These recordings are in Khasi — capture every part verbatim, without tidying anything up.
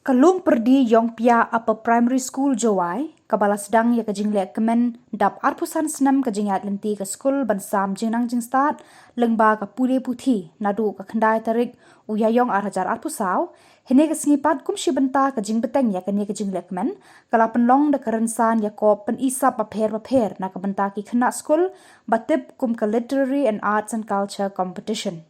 Ka Lum Pyrdi Ïongpiah Upper Primary School Jowai, kaba la sdang ïa ka jingleh kmen dap arphew san snem ka jingïaid lynti ka skul ban sam jingnang jingstad, lyngba ka pule puthi, naduh ka khyndai tarik u Ïaïong ar hajar arphew saw, hynne ka sngi pat kum shi bynta ka jingbteng ïa kane ka jingleh kmen, ka la pynlong da ka rynsan ïakob pyni sap bapher bapher na ka bynta ki khynnah skul, ba tip kum ka Literary and Arts and Culture Competition.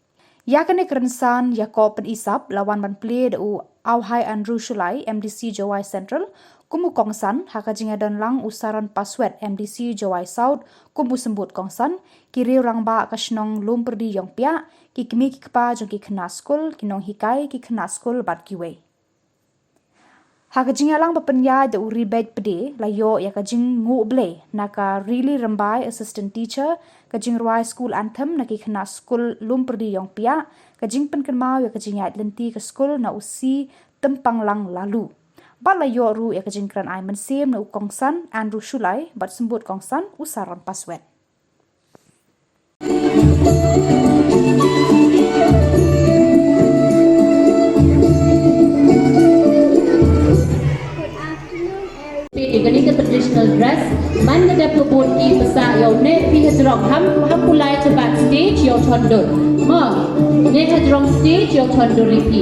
Ïa kane ka rynsan ïakob pyni sap la wan ban plie da u Auhai Andrew Shullai, M D C Jowai Central, kum u kongsan, ha ka jingïadon lang u Saron Paswet, M D C Jowai South, kum u symbud kongsan, ki riew rangbah ka shnong Lum Pyrdi Ïongpiah, ki kmie ki kpa jong ki khynnah skul, ki nonghikai, ki khynnah skul bad kiwei. Ha ka jingïalang ba pynïaid da u Ribet Pde, la ïoh ïa ka jingnguh blei na ka Rili Rymbai, Assistant Teacher, ka jingrwai School Anthem na ki khynnah skul Lum Pyrdi Ïongpiah, ka jingpynkynmaw ïa ka jingïaid lynti ka skul na u C Tympanglang Laloo. Bad la ïoh ruh ïa ka jingkren ai mynsiem na u kongsan Andrew Shullai bad symbud kongsan u Saron Paswet. Peit ïa kane ka traditional dress, man ka dep ka bud ki pasa ïa u ne phi hajrong ham, ham pulai cha back stage ïa u thon dur. Mo, ne hajrong stage ïa u thon dur ïa phi.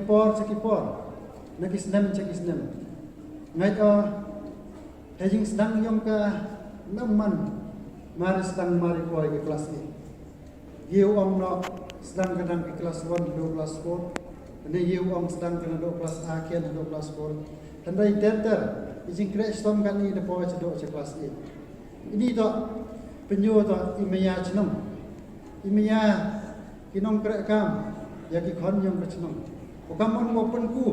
por cha ki por, na ki snem cha ki snem. Ngai o, ha jingsdang yong ka namar mar sdang mar i poi ka klas eight. Ïa u ong noh sdang ka dang ka klas one haduh klas four. Hynrei ïa u ong sdang ka naduh klas A kien haduh klas four. Hynrei ter ter i jingkhreh shitom kane da poi shaduh cha klas eight. Ini to, pynïoh to i maya chnong, i maya ki nongkhreh kam ïa ki khon yong ka chnong. Wa kamon wa pynku,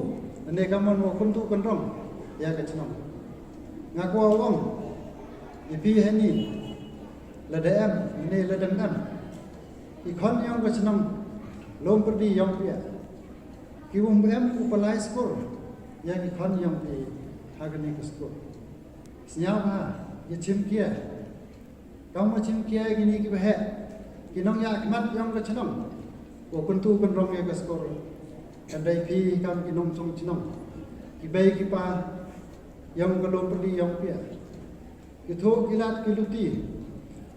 ne kamon wa kyntu kynrong ïa ka chnong. Nga kwah ong ïa phi hynne, lada em ne lada em, i khon yong ka chnong Loompyrdi Iongpiah, ki wym em u palai skur ïa ki khon yong phi ha kane ka skur. Sñiaw ha, ïa chim kia. Kam wa chim kia kini ki baheh, ki nongïakhmat yong ka chnong, wa kyntu kynrong ïa ka skur. Kan dei phi kam ki nongchong chnong, ki bei ki pa yong ka Loompyrdi Iongpiah. Ki thuh ki lad ki luti,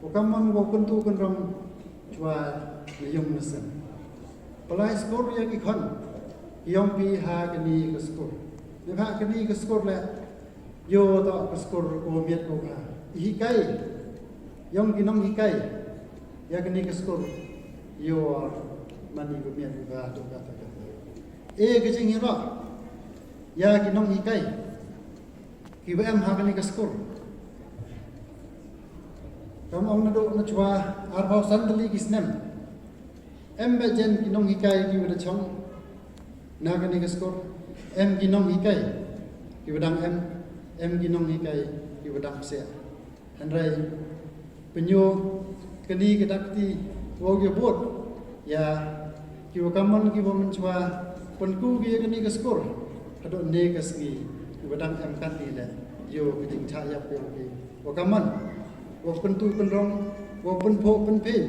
wa kamon wa kyntu kynrong chwa na yung na sem. Palai skur ïa ki khon yong phi ha kani ka skur. Ïa ha kani ka skur le, ïoh to ka skur ko miet ko ka. I hikai yong ki nonghikai ïa kani ka skur, ïoh mani ko miet ko ka to ka ta ka. E ka jingïaroh ïa ki nonghikai ki wa em ha kani ka skur. Kam ong naduh na chwa arphaw san tylli ki snem, em ba jen ki nonghikai ki wa da chong na kani ka skur. Em ki nonghikai ki wa dang em, em ki nonghikai ki wa dang psiah. Hynrei pynïoh kani ka dak ti wa u ïa bud ïa ki wa kamon ki wa mynchwa pynku ki ïa kani ka skur. Haduh ne ka sngi ki wa dang em katni le, ïoh ka jingchah ïap yong ki, wa kamon wa pyntu pynrong, wa pynphuh pynphin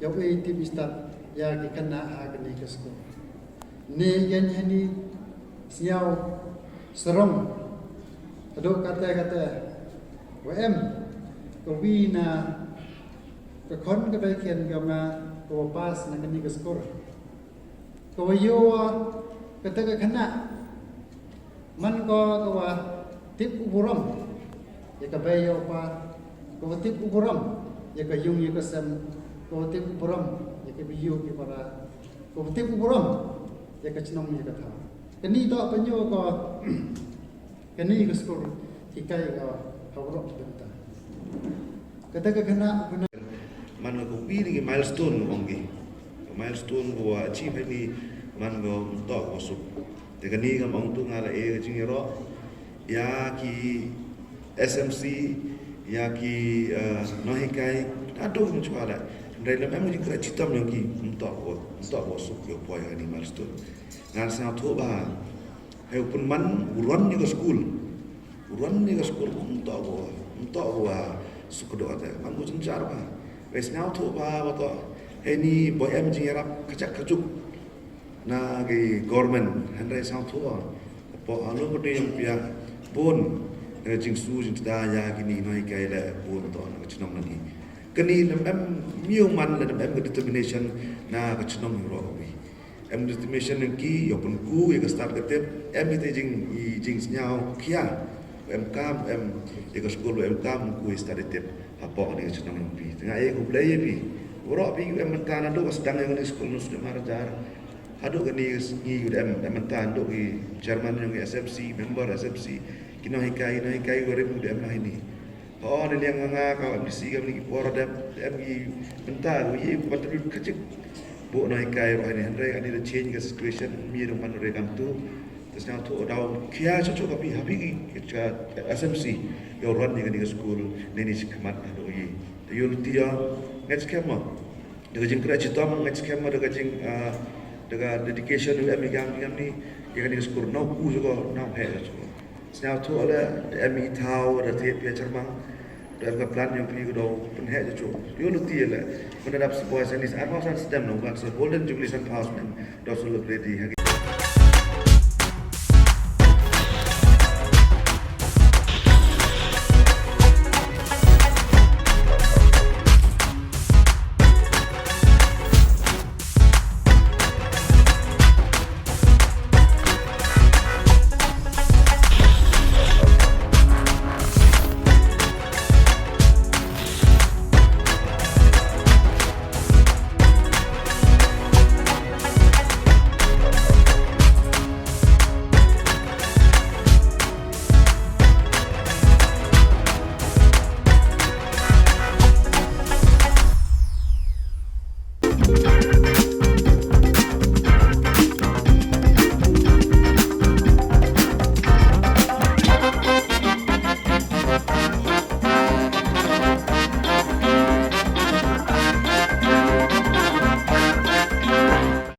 ïa u ei tip i stad ïa ki khynnah ha kani ka skur. Ne ïa ngi hani sñiaw sarong haduh kate kate, wa em ka wi na ka khon ka bei khian ka ma ka wa pass na kani ka skur, ka wa ïoh kata ka khynnah man ko ka wa tip u burom ïa ka bei ïa u pa, ka wa tip u burom ïa ka yung ïa ka sem, ka wa tip u burom ïa ka biyu ki para, ka wa tip u burom ïa ka chnong ïa ka thaw. Kani to pynïoh ko kani ka skur hikai ka ha waroh ki bynta. Kata ka khynnah, khynnah man ka wi ni ki milestone ong ki. Ka milestone ko wa achieve hani man ko to ko suk. Te kani kam ong tu nga la e ka jingïaroh ïa ki S M C, ïa ki, eh, nonghikai, ta duk mynchwa la. Hynrei lem em ka jingkhreh chitom yong ki, mynta ko, mynta ko suk ïa poi ha kani milestone. Ngan sñiawthuh ba hei u pynman u run ïa ka skul. U run ïa ka skul mynta ko, mynta ko, ah, suk ka dok ate. Man ko jynjar ba. Hei sñiawthuh ba, ba to hei ni boi em jingïarap kachak kajuk na ki government, hynrei sñiawthuh hapoh Loompyrdi Iongpiah bun, eh, jingsu jingtda ïa kini nonghikai le bun to na ka chnong na ni. Kani lem em miu man le lem em ka determination na ka chnong ïa u roh wi. Em determination yong ki ïa u pynku ïa ka stad ka tip, em ite jing, i jingsñiaw khia. Em kam, em ïa ka skul em kam ku ïa stad ka tip hapoh ni ka chnong yong phi. Te nga ai khublei ïa phi. Waroh phi em mynta naduh ka sdang ïa ka ni skul nus de mar jar. Haduh kani ka sngi u dem, em mynta haduh ki chairman yong ki S M C, member S M C, ki nonghikai, nonghikai u rim u dem ha ini. Ho, ne liang nga ka M D C ka ni ki por dem, em ki mynta u ye ku contribute kajik. Bu nonghikai roh ini, hynrei ani da change ka situation, mi dong man re kam tu. Te sñiawthuh daw khia chuchu ka pi, ha pi ki, ki cha S M C, ïa u run ïa kani ka skul, ne ni chi khmat haduh ye. Te ïa u luti ïa, ngat skhem ma. Da ka jingkhreh chitom ngat skhem ma da ka jing, ah, da ka dedication u em ïa kam, ïa kam ni, ïa kani ka skur nau ku jong ko, nau heh jong ko. Sñiawthuh le, da em i thaw, da thied phi ïa charmang, da em ka plan yong phi ka daw pynheh jong ko. Ïa u luti le, mynta dap sa poi sa ni sa arphaw san snem nong, ka sa Golden Jubilee san phaw snem, daw sa lut ready ha ki